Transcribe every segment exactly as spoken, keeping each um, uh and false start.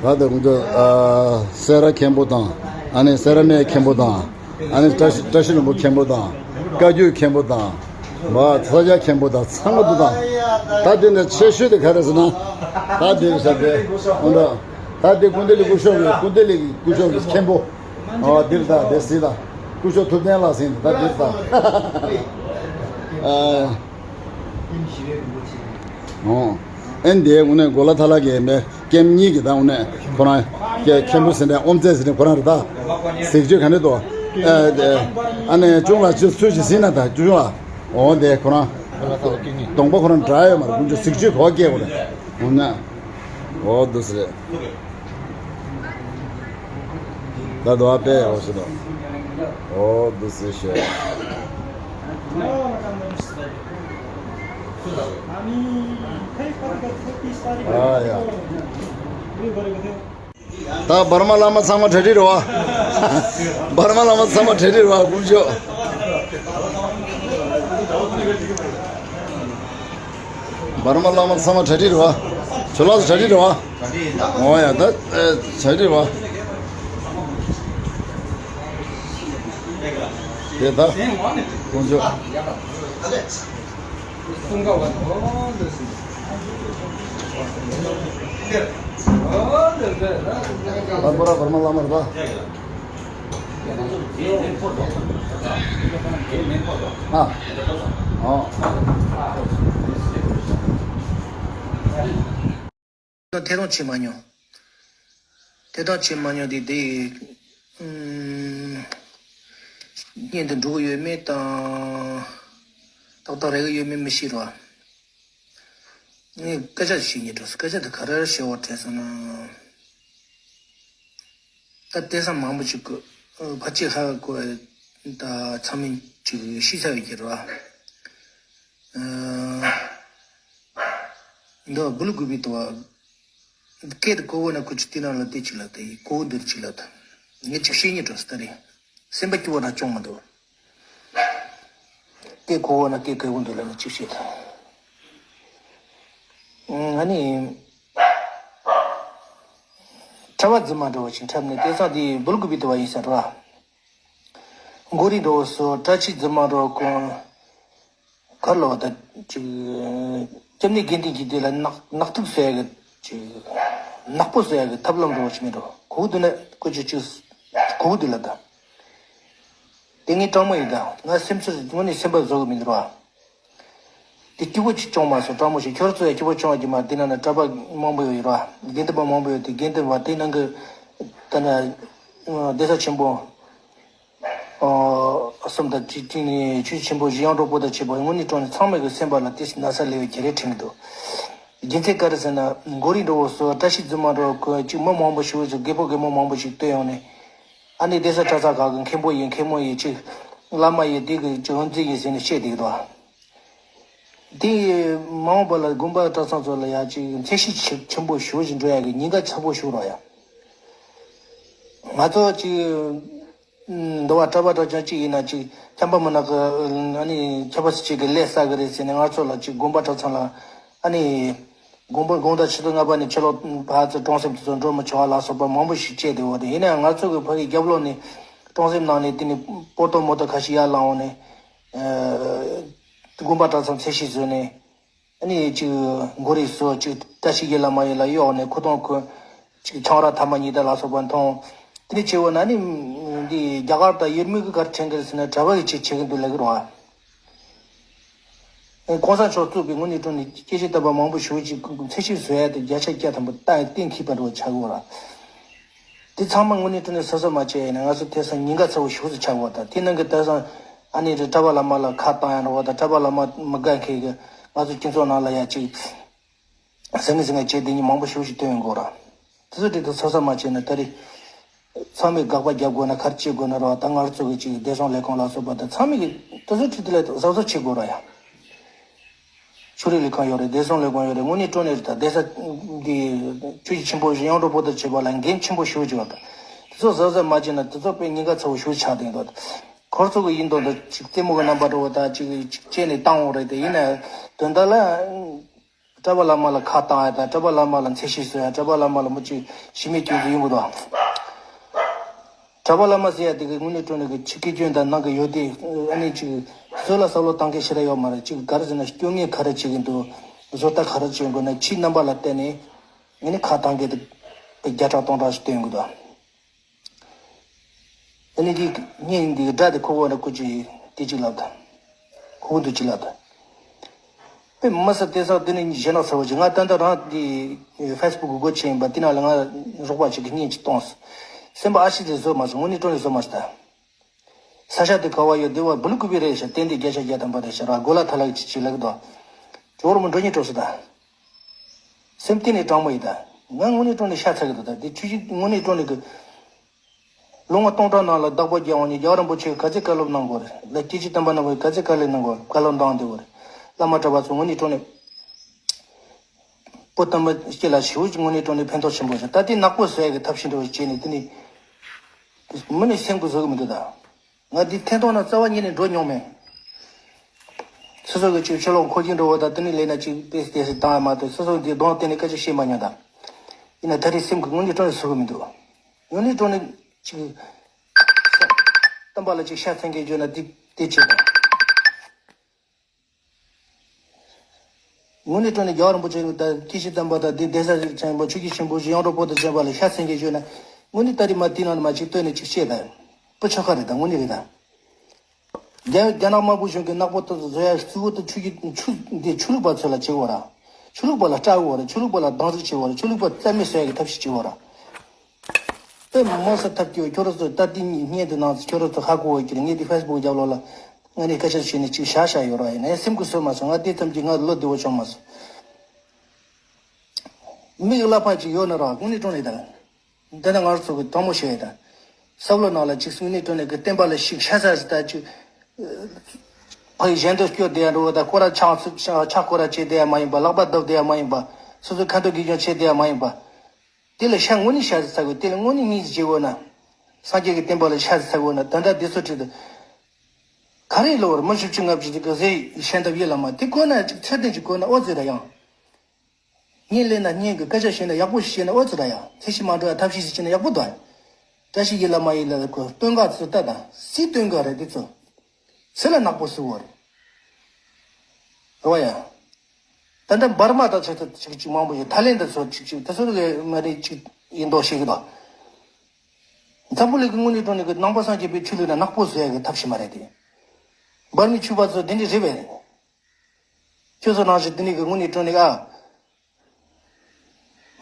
ད་ལྟ་ང་ཚོ་ཨ་སེ་ར་མཁན་པོ་དང་། ཨ་ནི་སེ་ར་སྨད་མཁན་པོ་དང་། ཨ་ནི་བཀྲ་ཤིས་བཀྲ་ཤིས་ལྷུན་པོ་མཁན་པོ་དང་། བཀའ་བརྒྱུད་མཁན་པོ་དང་། མ་ས་སྐྱ་མཁན་པོ་དང་ཚང་མ་འདུག་དང་། ད་འདི་ནས་ཆེ་ཤོས་དེ་ག་རེ་ཟེར་ན། ད་འདི་རེད་ཟེར་ཏེ། འོ་འདྲ། ད་འདི་ཀུན་བདེ་ལེགས་སྐུ་ཞབས་ཀྱི་ཀུན་བདེ་ལེགས་ཀྱི་སྐུ་ཞབས་ཀྱི་མཁན་པོ། ཨོ་འདིར་ད་དེ་སྲིད་ད། སྐུ་ཞབས་ཐུབ་བསྟན་ལགས་ཟེར་ད་འདིར་ད། ཨ། ཨོ། ཨན་དེ་དངོས་གནས་གོ་ལ་ཐ་ལ་གི་མེ་ཀེམ་གཉིས་ཀྱི་ད་དངོས་གནས་ཁོ་རང་གི་མཁན་པོ་ཟེར་ནས་ཨོམ་རྩེ་ཟེར་ནས་ཁོ་རང་རེད་ད། གཟིགས་བརྗོད་ག་འདྲ་འདུག་ཨ་དེ། ཨ་ནི་ཅུང་ལ་ཅི་ཚུལ་ཅི་ཟིན་ན་ད་ཅུང་ལ། ཨོ་དེ་ཁོ་རང་གདོང་པ་ཁོ་རང་འདྲ་ཡོད་མ་རེད། ཁོང་ཚོ་གཟིགས་བརྗོད་གོ་སྐྱེ་དགོས་རེད། འོ་ན། ཨོ་འདུག་སེ་རེད། ད་དུ་ཨ་པེ་ཨོ་སི་དོ། ཨོ་འདུག་སེ་ཤེ། ཨ་ཡ། ད་འབར་མ་བླ་མ་ཚང་མ་གྲ་སྒྲིག་རེད་བ། འབར་མ་བླ་མ་ཚང་མ་གྲ་སྒྲིག་རེད་བ། དཀོན་མཆོག་འབར་མ་བླ་མ་ཚང་མ་གྲ་སྒྲིག་རེད་བ། ཇོ་ལགས་སུ་གྲ་སྒྲིག་རེད་བ། འོ་ཡ་ད་ཨེ་གྲ་སྒྲིག་རེད་བ། དེ་ད་དཀོན་མཆོག་ད་འབར་མ་བླ་མ་རེད་བ། ཨ། ཨ། ཐད་གཏོང་བྱེད་མ་མྱོང་། ཐད་གཏོང་བྱེད་མ་མྱོང་དེ་དེ། ཨུམ། བརྙན་དུ་འགྲོ་གི་ཡོད་མེད་དང་། ཏག་ཏག་རེག་གི་ཡོད་མེད་མི་ཤེས་རོ། ངས་སྐད་ཆ་ཞིག་ཉེ་འགྲོ། སྐད་ཆ་དེ་ག་རེ་བཤད་པ་དྲན་སོང་ན། ད་བསྟན་ས་མང་པོ་ཅིག་གི་ཕལ་ཆེར་ཧ་གོ་ད་ཚང་མས་ཅིག་ཤེས་ཚར་ཡོད་ཀྱི་རེད་བ། འདི་བ་བུ་ལུ་གུ་བི་དུ་བ། སྐད་དུ་གོ་བོ་ན་ཁུ་ཆུ་ཏི་ན་ལ་ཏི་ཆི་ལ་ཏི་གོ་བོ་འདིར་ཆི་ལ་ཏི། ངས་ཅིག་ཤེས་ཉེ་འགྲོ་སི་ད་རེད། སེམས་པ་སྐྱོ་བ་ན་སྐྱོང་མ་འདུག་སྐད་གོ་བོ་ན་སྐད་གོ་བོ་འདུག་ལ་ནི་ཅིག་ཤེས་ད། ཨ་ནི། གྲྭ་པ་རྫུན་མ་འདྲ་བོ་ཞིག་འཁྲབ་ནས་དེང་སང་དེ་འབུལ་དགོས་པའི་དུ་བ་ཡིན་ས་རེད་བ། མགོ་རིལ་འདྲ་བོ་སོ་བཀྲ་ཤིས་རྫུན་མ་འདྲ་བོ་ཀུན། གར་ལོ་ད་ཅིག་སྐྱབས་གནས་དགེ་འདུན་གྱི་དེ་ལ་ནག་ནག་ཐུག་ཟེར་ཡ་གི་ཅིག་ནག་པོ་ཟེར་ཡ་གི་ཐབས་ལམ་འདྲ་བོ་ཞིག་མེད་འགྲོ་གོ་བོ་འདུག་ན་ཀུ་ཅི་ཅིག་གོ་བོ་འདུག་ལ་ད། དེ་ངའི་སྤྲང་མོ་ཡིན་ད། ང་སེམས་ཚོར་དངོས་གནས་སེམས་པ་བཟོ་གི་མི་འདུག་ར། དེ་སྐྱིད་པོ་ཅིག་བྱུང་མ་སོང་སྤྲང་མོ་ཞིག་ཁྱོད་ཚོ་ཡང་སྐྱིད་པོ་བྱུང་བ་ཀྱི་མ་དེ་ན་ན་གྲྭ་པ་མང་པོ་ཡོད་ར། དགེ་འདུན་པ་མང་པོ་ཡོད་དེ་དགེ་འདུན་པ་དེ་ནང་གི་ད་ན་སྡེ་ས་ཆེན་པོ་གསུམ་དང་གཅིག་གཅིག་ནས་ཆོས་ཆེན་པོ་བཞི་ཡང་གྲོགས་པོ་དང་བཅས་པ་དངོས་གནས་དྲང་ནས་ཚང་མ་གི་སེམས་པ་ལ་དེ་ན་ས་ལེ་བའི་ཁྱེད་རེ་དྲན་གི་འདུག་རྒྱུ་མཚན་ག་རེ་ཟེར་ན་མགོ་རིལ་འདྲ་བོ་སོ་བཀྲ་ཤིས་རྫུན་མ་འདྲ་བོ་ཁོ་གཅིག་མི་མང་པོ་ཞིག་ཅིག་རྒད་པོ་རྒད་མོ་མང་པོ་ཞིག་བསྟོད་ཡོང་ནས། ཨ་ནི་སྡེ་ས་གྲྭ་ཚང་ཁག་གི་མཁན་པོ་ཡིན་མཁན་མོ་ཡིན་ཅིག་བླ་མ་ཡིན་འདི་གི་ཅིག་འོན་ཙི་ཡིན་ཟེར་ནས་བཤད་བསྡད་ཀྱི་འདུག་དེ་མ་འོངས་པ་ལ་དགོན་པ་གྲྭ་ཚང་ཚོ་ལ་ཡང་ཅིག་ཚད་གཞི་ཆེ་ཆེན་པོ་ཞེ་པོ་ཞིག་འགྲོ་ཡ་གི་ཉེན་ཁ་ཚ་པོ་ཞིག་རོ་ཡ། ང་ཚོ་ཅིག་འདི་བ་གྲྭ་པ་གྲྭ་རྐྱང་ཅིག་ཡིན་ན་ཅིག་ཁྱམས་པ་མི་ནག་གི་ཨ་ནི་ཁྱབ་པ་སི་ཅིག་གི་ལས་ས་གི་རེད་ཟེར་ནས་ང་ཚོ་ལ་ཅིག་དགོན་པ་གྲྭ་ཚང་ལ་ཨ་ནི། དགོངས་པ་དགོངས་དག་ཆུ་ཚོད་ལྔ་པ་ནས་ཕྱི་ལོགས་ཕར་ཚུར་སྤྲོང་སེམས་དེ་ཚོ་འགྲོ་མི་ཆོག་ལ་སོགས་པ་མང་པོ་ཞིག་བྱས་ཏེ་འོ་དེ་ཡིན་ནའང་ང་ཚོ་གི་ཕ་གི་རྒྱབ་ལོགས་ནས་སྤྲོང་སེམས་ནང་ནས་དེ་ནི་པོ་ཏོ་མོ་ཏོ་ཁ་ཤས་ཡར་ལངས་འོང་ནས་དགོན་པ་གྲྭ་ཚང་ཚད་གཞི་བཟོས་ནས་ཨ་ནི་ཅིག་མགོ་རིལ་བཟོ་ཅིག་བཀྲ་ཤིས་ཀྱི་བླ་མ་ཡིན་ལ་གཡོག་ནས་ཁུ་ཐོང་ཁུ་ཅིག་ཆང་རག་ཐ་མ་གཉིས་དང་ལ་སོགས་པ་འཐུང་། དེ་ནི་བྱས་འོ་ན་ནི་འདི་རྒྱ་གར་དང་ཡུལ་མི་གི་གར་ཁྲེང་གི་ཟེར་ན་གྲྭ་པ་གི་ཆེད་བྱེད་གི་འདུག་ལབ་གི་རེད་བ། གོང་ས་མཆོག་གཙོས་པའི་དངོས་གནས་དྲང་གནས་སྐྱེས་ཆེན་དམ་པ་མང་པོ་ཞིག་ཅིག་ཚད་གཞི་བཟོ་ཡ་དེ་བརྒྱ་ཆ་བརྒྱ་ཐམ་པ་ཏང་གཏན་འཁེལ་པ་འདྲ་བོ་ཆགས་ཡོད་ར། དེ་ཚང་མ་དངོས་གནས་དྲང་གནས་གཟབ་གཟབ་མ་བྱས་ཡིན་ན་ང་ཚོ་དེང་སང་ཉེན་ཁ་ཚ་བོ་ཞེ་པོ་ཅིག་ཆགས་ཡོད་ད། དེ་ནང་གི་དེང་སང་ཨ་ནི་རེ་གྲྭ་པ་བླ་མ་ལ་ཁ་བཏང་ཡ་འདྲ་བོ་དང་གྲྭ་པ་བླ་མ་མི་དགའ་མཁན་གི་ང་ཚོ་སྤྱི་ཚོགས་ནང་ལ་ཡ་ཅིག་ཟང་ངེ་ཟིང་ངེ་བྱས་དེ་ཉིན་མང་པོ་ཞེ་པོ་ཅིག་བཏོན་ཡོང་གི་ཡོད་ར། དེ་ཚོ་དེ་དུ་གཟབ་གཟབ་མ་བྱས་ན་ད་རེས། ཚང་མས་དགག་པ་རྒྱབ་དགོས་ན་ག་རེ་བྱེད་དགོས་ན་ར་བ་ད་ང་ཚོ་གི་ཅིག་བདེ་སྲུང་ལས་ཁུངས་ལ་སོགས་པ་དང་ཚང་མས་ཀྱི་དེ་ཚོ་ཁྲིད་དེ་ལས་གཟབ་གཟབ་བྱེད་དགོས་ར་ཡ། ཆོས་རིག་ལས་ཁུངས་ཡོད་རེད། བདེ་སྲུང་ལས་ཁུངས་ཡོད་རེད། དངོས་གནས་དྲང་གནས་རེད། ད་བདེ་ས་འདི་ཆོས་ཀྱི་ཆེན་པོ་ཡང་འགྲོ་པོ་དང་བྱེད་པ་ལ་འགན་ཆེན་པོ་ཞེ་པོ་ཅིག་ཡོད་རེད། དེ་ཚོ་གཟབ་གཟབ་མ་བྱས་ན་དེ་ཚོ་དཔེ་ཉེན་ཁ་ཚ་བོ་ཞེ་པོ་ཆགས་བསྡད་འདུག་ཁོ་ཚོ་གི་ཡིན་མདོག་འདི་ཅིག་རྩེད་མོ་གི་རྣམ་པ་འདྲ་བོ་ད་ཅིག་ཅིག་བྱས་ནས་བཏང་འོང་རེད་དེ་ཡིན་ན་དོན་དག་ལ། གྲྭ་པ་བླ་མ་ལ་ཁ་བཏང་ཡ་དང་། གྲྭ་པ་བླ་མ་ལ་མཚན་ཤས་གསོལ་ཡ། གྲྭ་པ་བླ་མ་ལ་མི་གཅིག་ཤི་མེད་སྐྱོན་དུ་ཡོང་གི་འདུག་གྲྭ་པ་བླ་མ་ཟེར་ཡ་དེ་གི་དངོས་གནས་དྲང་གནས་ཀྱི་ཕྱི་སྐད་སྐྱོན་དང་ནང་གི་ཡོད་དེ། ཨ་ནི་གཅིག་བཟོ་ལ་བསམ་བློ་བཏང་མཁན་ཞེ་དྲག་ཡོད་མ་རེད། གཅིག་ག་རེ་ཟེར་ན། སྐྱོན་ངན་ག་རེ་བྱེད་ཀྱི་འདུག་བཟོ་ལྟ་ག་རེ་བྱེད་དགོས་ན། ཕྱིའི་རྣམ་པ་ལ་བལྟས་ནས་ཨ་ནི་ཁ་བཏང་མཁན་དེ་བརྒྱ་ཕྲག་སྟོང་ཕྲག་ཞིག་སྟོན་གྱི་འདུག་ཨ་ནི་འདི་བརྙན་འདི་སྒྲ་དེ་ཁོ་བོ་ནས་བཀོད་ཀྱི་དེ་གཅིག་ལབ་དང་། ཁོ་བོ་འདི་གཅིག་ལབ་དང་། དཔེ་མི་སྲིད་དེང་སང་དེ་ནས་ཞེ་དྲག་ཚ་བོ་ཅིག་ང་ད་ལྟ་རང་འདི་ཧྥེ་སི་བུག་སྒོ་ཕྱེ་ཡིན་པ། དེ་ནང་ལ་ང་རོགས་པ་ཅིག་གིས་བརྙན་ཅིག་བཏང་སོང་། སེམས་པ་ཨ་ཤི་དེ་བཟོས་མ་སོང་། དངོས་གནས་དྲང་གནས་བཟོས་མ་སོང་ད། ས་ཆ་དེ་ག་བ་ཡོད་དེ་བ་བུ་ལུ་ཀུ་པི་རེད་ཤག་ཏན་ཏན་བརྒྱ་ཆ་བརྒྱ་ཐམ་པ་རེད་ཤག་ར། གོ་ལ་ཐ་ལག་ཅིག་ཅིག་ལབ་ཀྱི་འདུག་ཇོ་བོར་མོ་འགྲོ་སྙིང་བྲོ་སོང་ད། སེམས་གཏིང་ནས་དྲང་མོ་ཡིན་ད། ང་དངོས་གནས་དྲང་གནས་ཤ་ཚ་གི་འདུག་ད་དེ་ཆུ་བཞི་དངོས་གནས་དྲང་གནས་གི། ལོ་ངོ་སྟོང་ཕྲག་ནང་ལ་བདག་པོ་རྒྱག་འོང་ནས་རྒྱལ་བ་རིན་པོ་ཆེ་ག་ཚད་བཀའ་སློབ་གནང་དགོས་རེད། ལ་སྐྱེས་ཆེན་དམ་པ་རྣམས་ཀྱིས་ག་ཚད་དཀའ་ལས་གནང་དགོས་རེད། བཀའ་སློབ་གནང་བསྡད་དགོས་རེད། བླ་མ་གྲྭ་པ་ཚོ་དངོས་གནས་དྲང་གནས་པོ་དམ་པ་སྐྱེ་ལ་ཞེ་པོ་ཅིག་དངོས་གནས་དྲང་གནས་ཕན་ཐོགས་ཆེན་པོ་བྱུང་། ད་དེ་ནག་པོ་བཟོ་ཡ་གི་ཐབས་ཤེས་འདྲ་བོ་བྱས་ནས་དེ་ནི་མི་ནི་སེམས་ཀྱི་བཟོ་གི་མི་འདུག་ད། ང་འདི་ཐེན་ཐོག་ན་རྩ་བ་ཉིད་ནས་འགྲོ་མྱོང་མེད། སོ་སོ་གི་ཅིག་ཕྱི་ལོགས་འཁོར་གྱིན་འགྲོ་བ་དང་དེ་ནས་ལས་ན་ཅིག་ཏེས་ཏེས་སེ་བཏང་ཡ་མ་གཏོགས། སོ་སོ་འདི་གདོང་བསྟན་ནས་སྐད་ཆ་བཤད་མ་མྱོང་ད། ཡིན་ན་ད་རེས་སེམས་ཀྱི་དངོས་གནས་དྲང་གནས་བཟོ་གི་མི་འདུག་དངོས་གནས་དྲང་གནས་ཅིག་བསྟན་པ་ལ་ཅིག་ཤ་ཚ་མཁན་བརྗོད་ན་འདི་དེ་བྱེད་དང་། དངོས་གནས་དྲང་གནས་རྒྱལ་བ་རིན་པོ་ཆེ་དང་སྐྱེས་ཆེན་དམ་པ་དང་འདི་གདན་ས་ཆེན་པོ་ཆོས་ཀྱི་ཆེན་པོ་ཞིག་ཡོངས་གྲགས་པོ་དང་བཅས་པ་ལ་ཤ་ཚ་མཁན་བརྗོད་ན། དངོས་གནས་ད་རེས་མ་དེ་ནང་ནས་མ་ཅིག་བཏོན་ནས་ཅིག་བཤད་ད། པུ་ཆོ་ཁ་རེད་ད། དངོས་གནས་རེད་ད། རྒྱ་རྒྱ་ནག་དམར་པོ་གཞུང་གི་ནག་པོ་དེ་ཚོ་བཟོ་ཡ་གཙོ་བོ་དེ་ཆོས་ཀྱི་ཆོས་འདི་ཆོས་ལུགས་པ་ཚོ་ལ་བྱེད་འོ་ར། ཆོས་ལུགས་པ་ལ་སྐྲག་འོ་ར། ཆོས་ལུགས་པ་ལ་སྡང་ཟུག་བྱེད་འོ་ར། ཆོས་ལུགས་པ་རྩ་མེད་བཟོ་ཡ་གི་ཐབས་ཤེས་བྱེད་འོ་ར། དེ་མོ་ས་ཐབས་ཀྱི་ཁྱོད་རང་ཚོ་ད་ལྟའི་བརྙན་དེ་ནང་ཁྱོད་རང་ཚོ་ཧ་གོ་འོ་གྱིས། ངས་འདི་ཕེ་སི་བུག་རྒྱབ་ལོགས་ལ་ང་ནས་སྐད་ཆ་བཤད་ནས་ཅིག་བཞག་བཞག་ཡོད་ར། ཡིན་ནའི་སེམས་ཀྱི་བཟོས་མ་སོང་། ང་དེ་ཙམ་གྱིས་ང་བློ་བདེ་བོ་བྱུང་མ་སོང་། མི་གི་བསླབ་པ་ཅིག་ཡོད་ན་ར་དངོས་གནས་དྲང་གནས་ད། འདི་ནི་ང་རང་ཚོ་གི་དྲང་མོ་བཤད་ཡ་ད། བསམ་བློ་ནང་ལ་ཅིག་དངོས་གནས་དྲང་གནས་གི་བསྟན་པ་ལ་ཞིག་ཤ་ཚ་ཞིག་ད་ཅིག་ཕ་ཡི་གཞན་དོན་སྐྱོར་བསྡད་ཡ་འགྲོ་བ་ད། སྐོར་ར་ཕྱག་ཕྱག་སྐོར་ར་བྱེད་བསྡད་ཡ་མ་ཡིན་པ། ལག་པ་རྡབ་བསྡད་ཡ་མ་ཡིན་པ། སོ་སོའི་ཁ་འདོན་དགེ་སྦྱོར་བྱེད་བསྡད་ཡ་མ་ཡིན་པ། དེ་ལ་ཤ་དངོས་གནས་ཤ་ཚ་ཚ་དགོས། དེ་ལ་དངོས་གནས་སྙིང་རྗེ་དགོས་ན། སངས་རྒྱས་ཀྱི་བསྟན་པ་ལ་ཤ་ཚ་ཚ་དགོས་ན། ད་ལྟ་དེ་ཚོ་ཁྲིད་དུ་ག་རེ་ལོ་བར་མི་བཞི་བཅུ་ལྔ་བཅུ་ཅིག་གི་ཟས་ཤན་ཐབས་ཡིད་ལ་མ་དེ་གོ་ན་ཅིག་ཚད་ལྡན་ཅིག་གོ་ན་ཨོ་ཙི་ར་ཡང་། བརྙན་ལེན་ན་བརྙན་གྱི་སྐད་ཆ་བཤད་ན་ཡག་པོ་ཞིག་བཤད་ན་ཨོ་ཙི་ར་ཡང་། ཚད་གཞི་མ་འགྲོ་ཡ་ཐབས་ཤེས་ཤིག་བྱས་ན་ཡག་པོ་འདུག་བཀྲ་ཤིས་ཡིད་ལ་མ་ཡིད་ལ་གོ་སྟོན་ག་ཚོད་ལྟ་དང་སྲིད་སྟོན་ག་རེད་དེ་ཚོ། སེ་ལ་ནག་པོ་སུ་བོར། རོ་ཡ། ད་ལྟ་འབར་མ་དང་ཆ་ཚ་ཅིག་ཅིག་མང་པོ་ཡོད། ཐའི་ལེན་དུ་ཚོ་ཅིག་ཅིག་དེ་ཚོ་གི་མ་རེད་ཅིག་ཡིན་མདོག་ཤེས་གི་འདུག་འཛམ་བུ་གླིང་གི་དངོས་གནས་དྲང་གནས་གི་ནང་པ་སངས་རྒྱས་པའི་ཆོས་ལུགས་ན་ནག་པོ་བཟོ་ཡ་གི་ཐབས་ཤེས་མ་རེད་དེ། འབར་མའི་ཆོས་པ་ཚོ་དེ་འདྲ་རེད་པས། ཁྱོད་ཚོ་ནང་བཞིན་དེ་ནས་གི་དངོས་གནས་དྲང་གནས་ཨ།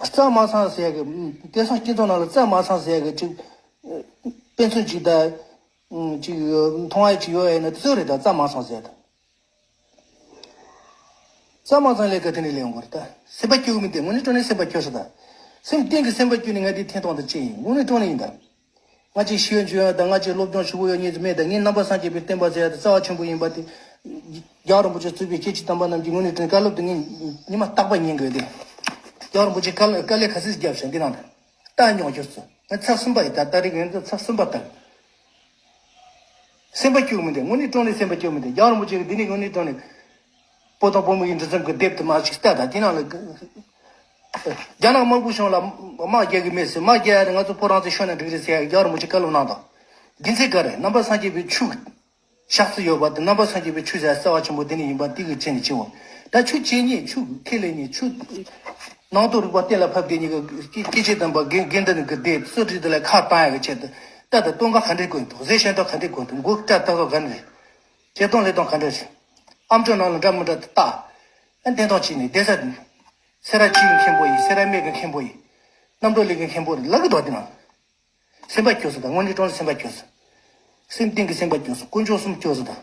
རྩ་མ་ཚང་ཟེར་ཡ་གི། དེང་སང་སྤྱི་ཚོགས་ནང་ལ་རྩ་མ་ཚང་ཟེར་ཡ་གི་ཅིག་དཔེ་མཚོན་ཅིག་ད། ཅིག་མཐོང་ཡ་ཅིག་ཡོད་ཡ་ན་དེ་ཚོ་རེད་ད། རྩ་མ་ཚང་ཟེར་ཡ་ད། རྩ་མ་ཚང་ལས་ཀ་དེ་ནས་ལས་ཡོང་གི་རེད་ད། སེམས་པ་སྐྱོ་གི་མི་འདུག་དངོས་གནས་དྲང་གནས་སེམས་པ་སྐྱོ་སོང་ད། སེམས་གཏིང་གི་སེམས་པ་སྐྱོ་ནས་ང་དེ་ཐེན་ཐོག་ཏུ་ཅི་ཡིན། དངོས་གནས་དྲང་གནས་ཡིན་ད། ང་ཅིག་ཤེས་ཡོན་ཅིག་ཡོད་ཡ་དང་། ང་ཅིག་སློབ་སྦྱོང་ཞུ་གི་ཡོད་མཁན་ཅིག་མེད་ད། ངས་ནང་པ་སངས་རྒྱས་པའི་བསྟན་པ་ཟེར་ཡ་དེ་རྩ་བ་ཆེན་པོ་ཡིན་པ་དེ། རྒྱལ་བ་རིན་པོ་ཆེ་གཙོས་པའི་སྐྱེས་ཆེན་དམ་པ་རྣམས་ཀྱི་དངོས་གནས་དྲང་བཀའ་སློབ་དེ་ངས་ཉི་མ་རྟག་པར་ཉན་དགོས་ཏེ། རྒྱལ་བ་རིན་པོ་ཆེ་བཀའ་སློབ་དཀའ་ལས་ཁ་ཤས་བརྒྱབ་བཞག་འདི་ནང་དུ་ལྟ་མྱོང་ཁྱོད་ཚོ། ང་ཚར་གསུམ་པ་ཡིན་ད། ད་རེས་ངས་ཚར་གསུམ་པ་ལྟ། སེམས་པ་སྐྱོ་མི་འདུག་དངོས་གནས་དྲང་གནས་སེམས་པ་སྐྱོ་མི་འདུག་རྒྱལ་བ་རིན་པོ་ཆེ་གིས་འདི་ནས་དངོས་གནས་དྲང་གནས། བུ་དང་བུ་མོ་ཡི་འབྲི་རྩོམ་གྱི་དེབ་དེ་མར་ཅིག་ལྟ་དང་། དེ་ནང་ལ་རྒྱ་ནག་དམར་པོ་གཞུང་ལ་དམག་རྒྱག་གི་མེད་ཟེར། དམག་རྒྱག་ཡ་ནི་ང་ཚོ་བོད་རང་བཙན་ཤོར་ན་འགྲིག་རེད་ཟེར་ཡ་རྒྱལ་བ་རིན་པོ་ཆེ་བཀའ་སློབ་གནང་དང་། རྒྱུ་མཚན་ག་རེ། ནང་པ་སངས་རྒྱས་པའི་ཆོས་ཤག་ཚུལ་ཡོད་པ་དེ། ནང་པ་སངས་རྒྱས་པའི་ཆོས་ཟེར་རྩ་བ་ཆེན་པོ་དེ་ནས་ཡིན་པ་དེ་གི་ཆེད་ནས་བྱེད་འོ། ད་ཆོས་བྱེད་མཁན་ཆོས་ཁས་ལེན་མཁན་ཆོས་ནང་དུ་རིག་པ་གཏན་ལ་ཕབ་བསྡད་མཁན་གྱི་སྐྱེས་ཆེན་དམ་པ་དགེ་དགེ་འདུན་གྱི་སྡེ་སུ་རིགས་དེ་ལ་ཁ་བཏང་ཡ་གི་ཆེད་དུ། ད་ལྟ་སྟོན་ཁ་ག་འདྲས་གོན་འདུག་ཟས་ཤ་འདྲ་ག་འདྲས་གོན་འདུག་མགོ་སྐྲ་ཏག་ཏག་ག་འདྲས་རེད། བྱེད་སྟངས་ལས་སྟངས་ག་འདྲ་རེད། ཨམ་ཅོག་ནང་ལ་འདྲ་མི་འདྲ་དེ་བཏགས། ཨ་འདེམས་ཐོན་བྱས་ནས་བསྡད་ས་དེ། སེ་ར་བྱེས་ཀྱི་མཁན་པོ་ཡིན། སེ་ར་སྨད་ཀྱི་མཁན་པོ་ཡིན། རྣམ་གྲོལ་གླིང་གི་མཁན་པོ་རེད་ལབ་གི་འདུག་དེ་ན། སེམས་པ་སྐྱོ་སོང་ད། དངོས་གནས་དྲང་གནས་སེམས་པ་སྐྱོ་སོང་། སེམས་གཏིང་གི་སེམས་པ་སྐྱོ་སོང་། དཀོན་མཆོག་གསུམ་སྐྱོ་སོང་ད།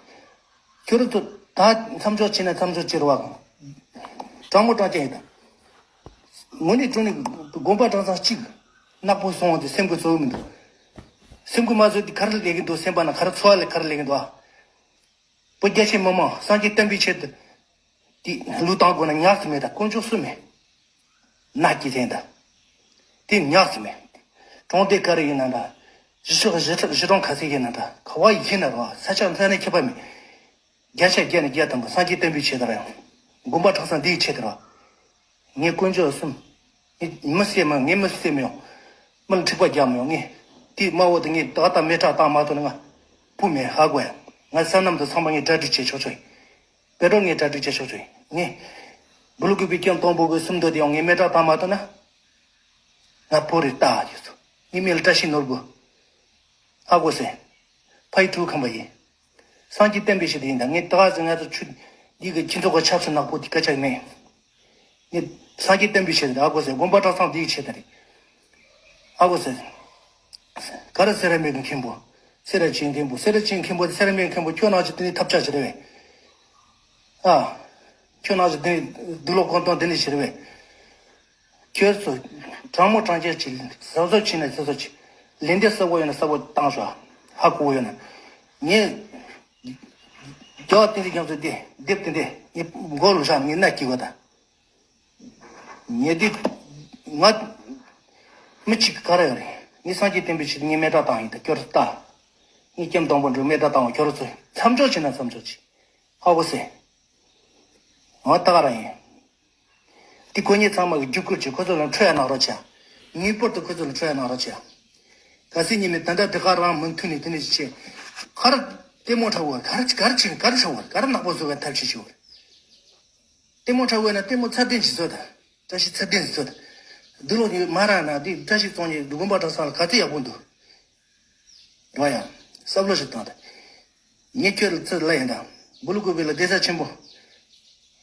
ཁྱོད་རང་ཚོ་ད་མཚམས་འཇོག་བྱས་ན་མཚམས་འཇོག་བྱེད་རོགས། དྲང་མོ་དྲང་རྐྱང་ཡིན་ད། དངོས་གནས་དྲང་གནས་དགོན་པ་གྲྭ་ཚང་གཅིག་ནག་པོ་སོང་བ་དེ་སེམས་ཀྱི་གཙོ་བོ་མི་འདུག་སེམས་ཀྱི་མ་བཟོད་དེ་ག་རེ་ལས་ཀྱི་འདུག་སེམས་པ་ན་ག་རེ་ཚོར་བ་ལས་ག་རེ་ལས་ཀྱི་འདུག་ཨ། བོད་རྒྱ་ཆེ་མི་མང་སངས་རྒྱས་བསྟན་པའི་ཆེད་དུ་དེ་ལུས་བཏང་དགོས་ན་ཉག་ཙམ་མེད་ད། དཀོན་མཆོག་གསུམ་མེད། ན་སྐྱིད་ཟེར་ད། དེ་ཉག་ཙམ་མེད། གྲོང་སྡེ་ག་རེ་ཡིན་ན་འདྲ། གཞིས་ཆགས་གཞིས་གཞིས་གྲོང་ག་ཚད་ཡིན་ན་འདྲ། ག་བ་ཡིན་ན་རོ། ས་ཆ་མཚན་ནས་ཁྱད་པར་མེད། བརྒྱ་ཆ་བརྒྱ་ནས་བརྒྱ་ཐམ་པ་སངས་རྒྱས་བསྟན་པའི་ཆེད་དུ་ར་ཡང་། དགོན་པ་གྲྭ་ཚང་འདིའི་ཆེད་དུ་ར། ངས་དཀོན་མཆོག་གསུམ། ངས་མི་བསད་མི་ངས་མི་བསད་མི་ཡོང་། མི་ལ་འཁྲིག་པ་རྒྱག་མི་ཡོང་། ངས་དེའི་དམར་བོ་དེ་ངས་ད་ལྟ་མེ་སྲེག་བཏང་མ་ཐུབ་ན་ང་སྤུ་མེད་ཧ་གོ་ཡ། ང་སོ་ནམ་དང་ཚང་མ་ངས་གྲ་སྒྲིག་བྱེད་ཆོག་ཆོག་ཡིན། བོད་ནང་ངས་གྲ་སྒྲིག་བྱེད་ཆོག་ཆོག་ཡིན། ངས་སྦུལ་གུ་པའི་སྐྱོན་དང་པོ་གི་སུམ་མདོ་དེ་ཡང་ངས་མེ་སྲེག་བཏང་མ་ཐུབ་ན། ང་བོད་རིགས་ལྟ་ཡོད་སོ། ངའི་མིང་ལ་བཀྲ་ཤིས་ནོར་བུ། ཧ་གོ་སོང་། ཕ་ཡུལ་གྲུ་ཁམས་པ་ཡིན། སངས་རྒྱས་བསྟན་པའི་ཆེད་དུ་ཡིན་ད། ངས་ད་ག་ཟེ་ང་ཚོ་ཆུ་འདི་གི་ཁྱི་ཚོགས་ཀྱི་ཆབ་སྲིད་ནག་པོ་དེ་སྐད་ཆ་མེད། ངས་སངས་རྒྱས་བསྟན་པའི་ཆེད་དུ་ཧ་གོ་སོང་། དགོན་པ་གྲྭ་ཚང་འདི་གི་ཆེད་དུ་རེད། ཨ་ཁུ་ཟེར། ག་རེ་ཟེར་ར་མེད་གི་མཁན་པོ། སེ་ར་ཅན་མཁན་པོ། སེ་ར་ཅན་མཁན་པོ་དེ་སེ་ར་མེད་མཁན་པོ་ཁྱོད་ནང་ཆེ་དེ་ནི་ཐབས་ཆག་ཆེ་རེད་བས། ཨ། ཁྱོད་ནང་ཆེ་དེ་ནི་སྡུག་ལོག་གོང་སྟོང་དེ་ནི་ཆེ་རེད་བས། ཁྱོད་ཚོ། དྲང་མོ་དྲང་རྐྱང་ཅིག་བཟོ་བཟོ་ཕྱིན་ན་བཟོ་བཟོ་ཅིག་ལན་འདེབས་ས་བོ་ཡོད་ན་ས་བོ་བཏང་ཤོག་ཧ་གོ་བོ་ཡོད་ན། ངས། རྒྱ་བ་དེ་འདི་རྒྱང་ཚོ་དེ་སྡེབ་དེ་འདི་ངས་མགོ་ལ་བཞག་ངས་སྣ་སྐྱིད་བ་དང་། ངས་འདི། ང་། མི་གཅིག་ག་རེ་ཡོད་རེད། ངས་སངས་རྒྱས་བསྟན་པའི་ཆེད་དུ་ངས་མེ་སྲེག་བཏང་ཡིན་ད་ཁྱོད་རང་ལྟ། ངས་སྐྱེམས་དང་པོ་འགྲོ་མེ་སྲེག་བཏང་བ་ཁྱོད་རང་ཚོས་མཚམས་འཇོག་བྱས་ན་མཚམས་འཇོག་བྱེད། ཧ་གོ་སོང་། ང་ད་ག་རང་ཡིན། དེ་ཁོ་གཉིས་ཚང་མ་གི་རྒྱུག་སྐུལ་བྱེད། ཁོ་ཚོ་ལ་འཕྲོད་ཡ་གནང་རོགས་བྱས། ངེས་པར་དུ་ཁོ་ཚོ་ལ་འཕྲོད་ཡ་གནང་རོགས་བྱས། གལ་སྲིད་ཉི་མ་ད་ལྟ་དེ་ག་རང་མུ་མཐུད་ནས་དེ་ནས་བྱེད། ག་རེ། ལྟད་མོ་འཁྲབ་བར་ག་རེ་ག་རེ་བྱེད་ག་རེ་འཁྲབ་བར་ག་རེ་ནག་པོ་བཟོ་བའི་ཐབས་ཤེས་བྱེད་བར། ལྟད་མོ་འཁྲབ་བར་ན་ལྟད་མོ་ཚད་ལྡན་ཞིག་བཟོ་དང་། བཀྲ་ཤིས་ཚད་ལྡན་ཞིག་བཟོ་དང་། འདི་ལོ་ཉི་མ་རང་ན་འདི་བཀྲ་ཤིས་བཙོང་ཉེ་དགོན་པ་གྲྭ་ཚང་ལ་ག་ཚོད་ཡག་པོ་འདུག་རོ་ཡ། བསམ་བློ་ཞིག་བཏང་དང་། ངས་ཁྱོད་ལ་ཚུར་ལབ་ཡིན་ད། སྦུལ་གུ་པའི་ལ་སྡེ་ས་ཆེན་པོ།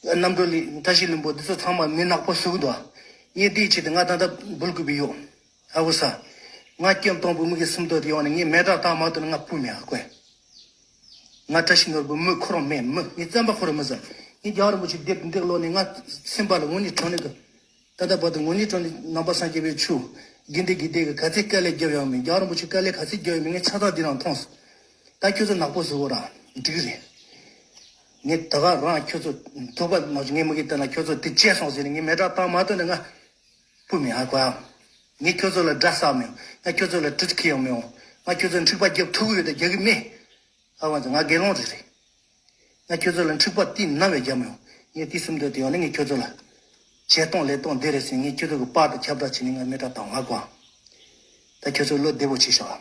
རྣམ་གྲོལ་གླིང་བཀྲ་ཤིས་ལྷུན་པོ་འདི་ཚོ་ཚང་མ་མི་ནག་པོ་བཟོ་གི་འདུག་ངས་འདིའི་ཆེད་དུ་ང་ད་ལྟ་སྦུལ་གུ་པའི་ཡོད། ཨ་ཁུ་ས། ང་སྐྱོན་དང་པོ་མི་གི་སུམ་མདོ་དེ་ཡོང་ནས་ངས་མེ་སྲེག་བཏང་མ་ཐུབ་ན་ང་སྤུ་མེད་ཨ་ཁུ། ང་བཀྲ་ཤིས་ནོར་བུ་མི་ཁོ་རང་མེད་མི་ངས་རྩམ་པ་ཁོ་རང་མི་ཟ། ངས་རྒྱལ་བ་རིན་པོ་ཆེ་སྡེབ་འདེགས་ལོག་ནས་ང་སེམས་པ་ལ་དངོས་གནས་དྲང་གནས་ཀྱི། ད་ལྟ་བར་དུ་དངོས་གནས་དྲང་གནས་ནང་པ་སངས་རྒྱས་པའི་ཆོས། དགེ་འདུན་གྱི་སྡེ་གི་ག་ཚད་དཀའ་ལས་བརྒྱབ་ཡོད་མེད་རྒྱལ་བ་རིན་པོ་ཆེ་དཀའ་ལས་ག་ཚད་བརྒྱབ་ཡོད་མེད་ངས་ཆ་ཚང་འདི་རང་མཐོང་སོང་། ད་ཁྱོད་ཚོ་ནག་པོ་བཟོ་གོ་ར་འགྲིག་རེད། ངས་ད་ག་རང་ཁྱོད་ཚོ་ཐོག་པ་མ་བྱུང་ངས་མི་གི་ལྟ་ན་ཁྱོད་ཚོ་དེ་བྱས་སོང་ཟེར་ནས་ངས་མེ་སྲེག་བཏང་མ་ཐུབ་ན་ང་སྤུ་མེད་ཨ་ཁུ་ཨ། ངས་ཁྱོད་ཚོ་ལ་དགྲ་བསགས་མི་ཡོང་། ང་ཁྱོད་ཚོ་ལ་གྲི་ཁྱེར་ཡོང་མི་ཡོང་། ང་ཁྱོད་ཚོ་འཁྲིག་པ་རྒྱབ་ཐུབ་ཀྱི་ཡོད་དང་རྒྱག་གི་མེད། ཨ་ཝང་ཚོ་ང་དགེ་སློང་རེད་རེད། ང་ཁྱོད་ཚོ་ལ་འཁྲིག་པ་དེ་ནམ་ཡང་རྒྱག་མི་ཡོང་། ངས་དེ་སུམ་མདོ་དེ་ཡོང་ནས་ངས་ཁྱོད་ཚོ་ལ། བྱེད་སྟངས་ལས་སྟངས་འདི་རེད་ཟེར་ངས་ཁྱོད་ཚོ་གི་པར་དང་ཁྱབ་བསྒྲགས་བྱས་ནས་ང་མེ་སྲེག་བཏང་ང་དགོངས། ད་ཁྱོད་ཚོ་བློ་བདེ་པོ་བྱས་ཤོག་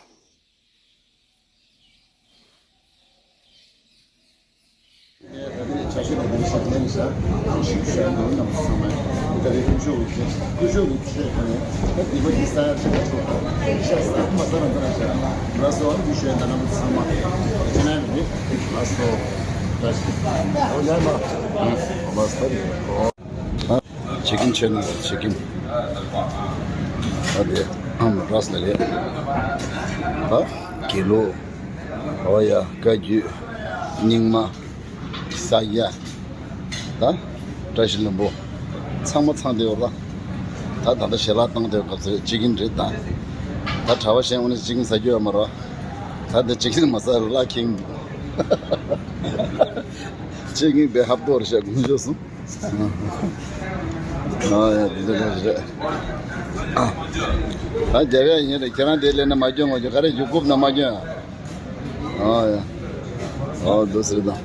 ཨ། ཆེ་གིན་ཆེ་ན་ཆེ་གིན། ཨ་དེ་ཨམ་རས་ལ་རེད། ཨ་དགེ་ལུགས། ཨོ་ཡ་བཀའ་བརྒྱུད། རྙིང་མ། ས་ཡ། ད། བཀྲ་ཤིས་ལྷུན་པོ། ཚང་མ་ཚང་བསྡད་ཡོད་ལ། ད་ད་ལྟ་ཞལ་ལག་བཏང་བསྡད་ཡོད་སྐབས་སུ་བྱེད་ཀྱིན་རེད་ད། ད་གྲྭ་པ་གཞན་འོ་ནས་བྱེད་ཀྱིན་ཟ་རྒྱུ་ཡོད་མ་རེད། ད་ལྟ་བྱེད་ཀྱིན་མ་ཟ་རུ་ལག་ཁེངས་འདུག་བྱེད་ཀྱིན་པའི་ཧབ་ཏོ་རེ་བྱས་དགོངས་ཞུ་སོང་། ཨ་ཡ་འདི་འདྲ་རེད། ཨ། ད་རྒྱལ་བ་ཡིན་རེད་ཁྱེད་རང་དེ་ལས་ན་མ་སྐྱོན་ངོ་རྒྱུ་ག་རེ་རྒྱུ་རྐུབ་ན་མ་སྐྱོན། ཨ་ཡ། ཨོ་འདུག་ཟེར་དང་།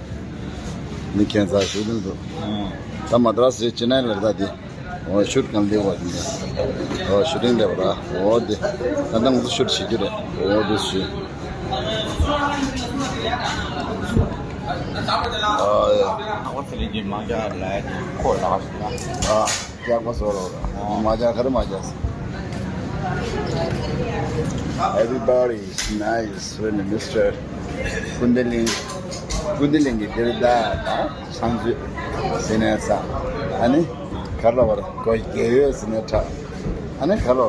ནི་ཁྱད་མཚར་ཞུ་དོན་འདུག་ད་མ་དྲག་ཟེར་ཅི་ན་ལར་ད་དེ། ཨོ་ཤུད་གང་ལེ་བ་དེ། ཨོ་ཤུ་ཏིང་ལེ་བ་ར། ཨོ་དེ། ད་ད་ང་ཚོ་ཤུད་བྱེད་རྒྱུ་རེད། ཨོ་འདུག་ཞུ། ཨ་ཡ། ཨ། རྒྱག་པ་བཟོ་རོགས། མ་རྒྱག་ག་རེ་མ་རྒྱག Everybody is nice when Mister ཀུན་བདེ་གླིང་། ཀུན་བདེ་གླིང་གི་འདིར་ད་ད་ཚང་ཚུད་ཟེར་ནས་ཚ། ཨ་ནི་ག་རེ་ལབ་པ་རེད། ཁོ་རྒྱལ་ཡོད་ཟེར་ནས་ཁྲ། ཨ་ནི་ག་རེ་ལབ།